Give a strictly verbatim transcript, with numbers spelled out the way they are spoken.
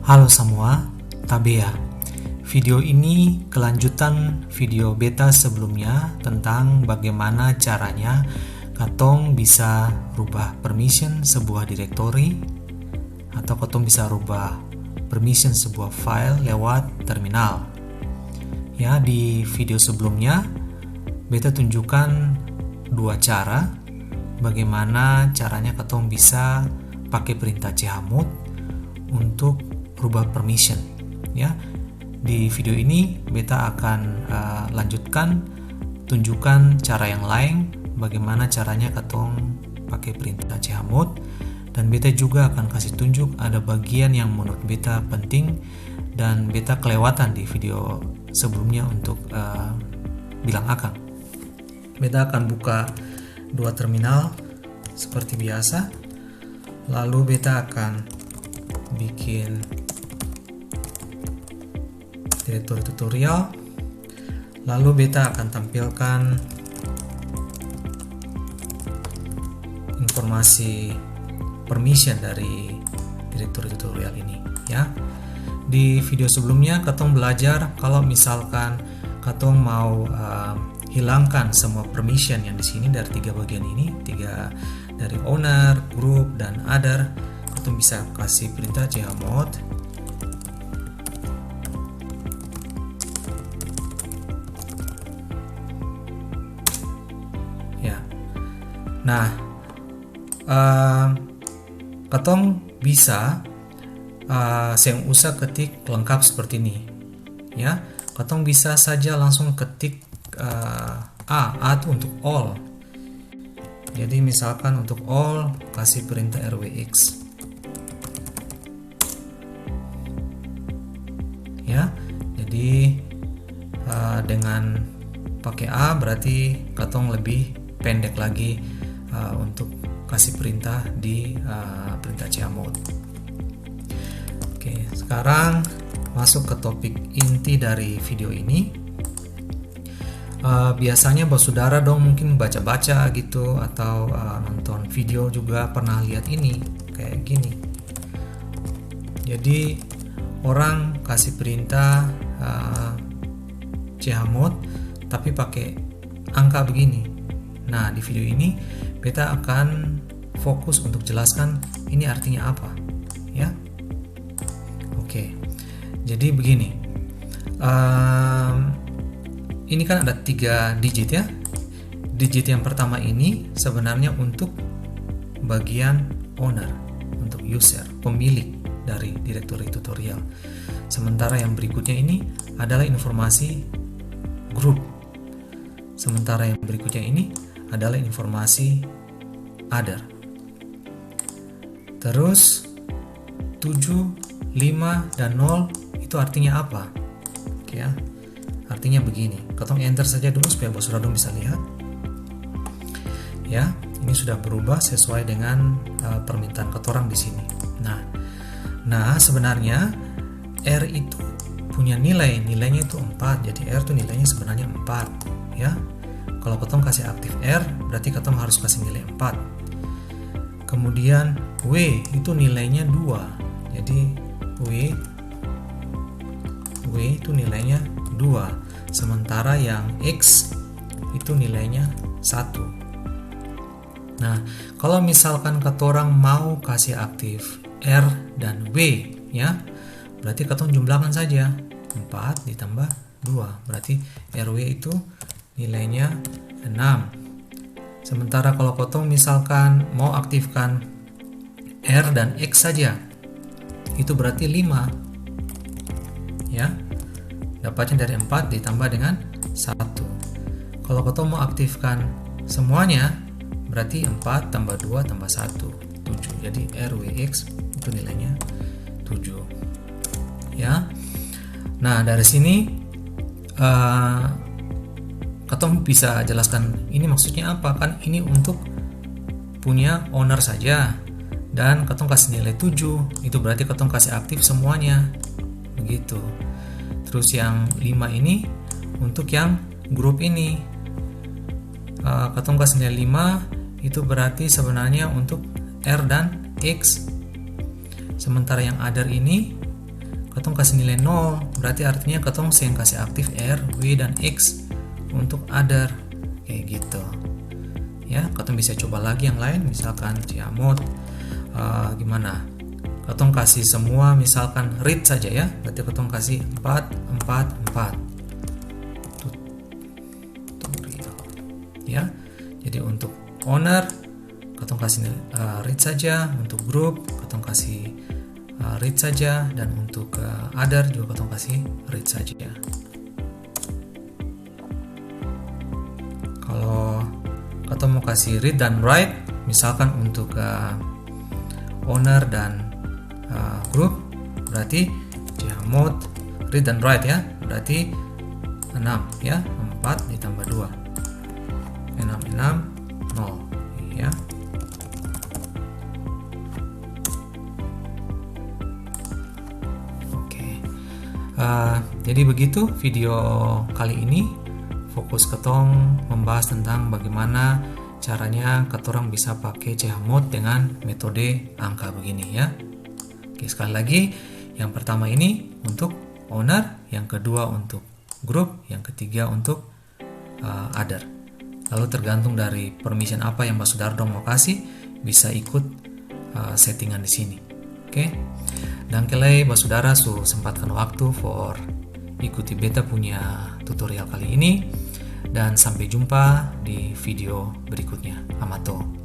Halo samua, tabea. Video ini kelanjutan video beta sebelumnya tentang bagaimana caranya katong bisa rubah permission sebuah direktori atau katong bisa rubah permission sebuah file lewat terminal. Ya, di video sebelumnya, beta tunjukkan dua cara, bagaimana caranya katong bisa pake perintah chmod untuk rubah permission. Ya, di video ini beta akan, eh, lanjutkan tunjukkan cara yang lain, bagaimana caranya katong pake perintah chmod, dan beta juga akan kasih tunjuk ada bagian yang menurut beta penting dan beta kelewatan di video sebelumnya untuk, eh, bilang akang. Beta akan buka dua terminal seperti biasa, lalu beta akan bikin direktori tutorial, lalu beta akan tampilkan informasi permission dari direktori tutorial ini, ya. Di video sebelumnya katong belajar kalau misalkan katong mau, eh, hilangkan semua permission yang di sini dari tiga bagian ini, tiga dari owner, group, dan other, katong bisa kasih perintah chmod. Ya. Nah, eh, katong bisa, eh, seng usah ketik lengkap seperti ini. Ya, katong bisa saja langsung ketik, eh, A, A itu untuk all. Jadi misalkan untuk all, kasih perintah R W X. Ya, jadi, eh, dengan pake A berarti katong lebih pendek lagi, eh, untuk kasih perintah di, eh, perintah chmod. Oke, sekarang masuk ke topik inti dari video ini. Eh, biasanya basudara dong mungkin baca-baca gitu atau, eh, nonton video juga pernah lihat ini kayak gini. Jadi orang kasih perintah, eh, chmod tapi pakai angka begini. Nah, di video ini beta akan fokus untuk jelaskan ini artinya apa, ya. Oke, jadi begini. Ehm, ini kan ada tiga digit, ya. Digit yang pertama ini sebenarnya untuk bagian owner, untuk user, pemilik dari direktori tutorial. Sementara yang berikutnya ini adalah informasi group. Sementara yang berikutnya ini adalah informasi other. Terus, tujuh, lima, dan nol itu artinya apa? Oke, ya. Artinya begini, katong enter saja dulu supaya basudara dong bisa lihat. Ya, ini sudah berubah sesuai dengan, eh, permintaan katorang di sini. Nah, nah, sebenarnya R itu punya nilai, nilainya itu empat. Jadi R itu nilainya sebenarnya empat, ya. Kalau katong kasih aktif R, berarti katong harus kasih nilai empat. Kemudian W itu nilainya dua. Jadi W, W itu nilainya dua. Sementara yang X itu nilainya satu. Nah, kalau misalkan katorang mau kasih aktif R dan W, ya, berarti katong jumlahkan saja. Empat ditambah dua, berarti R W itu nilainya enam. Sementara kalau katong misalkan mau aktifkan R dan X saja, itu berarti lima. Ya. Dapatnya dari empat ditambah dengan satu. Kalau katong mau aktifkan semuanya, berarti empat tambah dua tambah satu, tujuh. Jadi R W X itu nilainya tujuh. Ya. Nah, dari sini, eh, katong bisa jelaskan ini maksudnya apa, kan ini untuk punya owner saja. Dan katong kasih nilai tujuh, itu berarti katong kasih aktif semuanya. Begitu. Terus yang lima ini untuk yang grup ini. Eh, katong kasih nilai lima, itu berarti sebenarnya untuk R dan X. Sementara yang other ini, katong kasi nilai nol, berarti artinya katong seng kasi aktif R, W, dan X untuk other. Kayak gitu. Ya, katong bisa coba lagi yang lain, misalkan chmod, eh, gimana? Katong kasi semua misalkan read saja ya, berarti katong kasi empat, empat, empat. Tut-, tutorial. Ya, jadi untuk owner, katong kasi, eh, read saja, untuk group, katong kasi, eh, read saja, dan untuk, eh, other juga katong kasi read saja. Kalau katong mau kasi read dan write, misalkan untuk, eh, owner dan, eh, group, berarti chmod read dan write ya, berarti enam ya, empat ditambah dua, enam, enam, nol ya. Oke. Eh, jadi begitu video kali ini, fokus katong membahas tentang bagaimana caranya katorang bisa pake chmod dengan metode angka begini ya. Oke, sekali lagi, yang pertama ini untuk owner, yang kedua untuk group, yang ketiga untuk, eh, other. Lalu tergantung dari permission apa yang basudara dong mau kasih, bisa ikut, eh, settingan di sini. Oke. Dangke lai basudara su sempatkan waktu for ikuti beta punya tutorial kali ini, dan sampai jumpa di video berikutnya. Amato.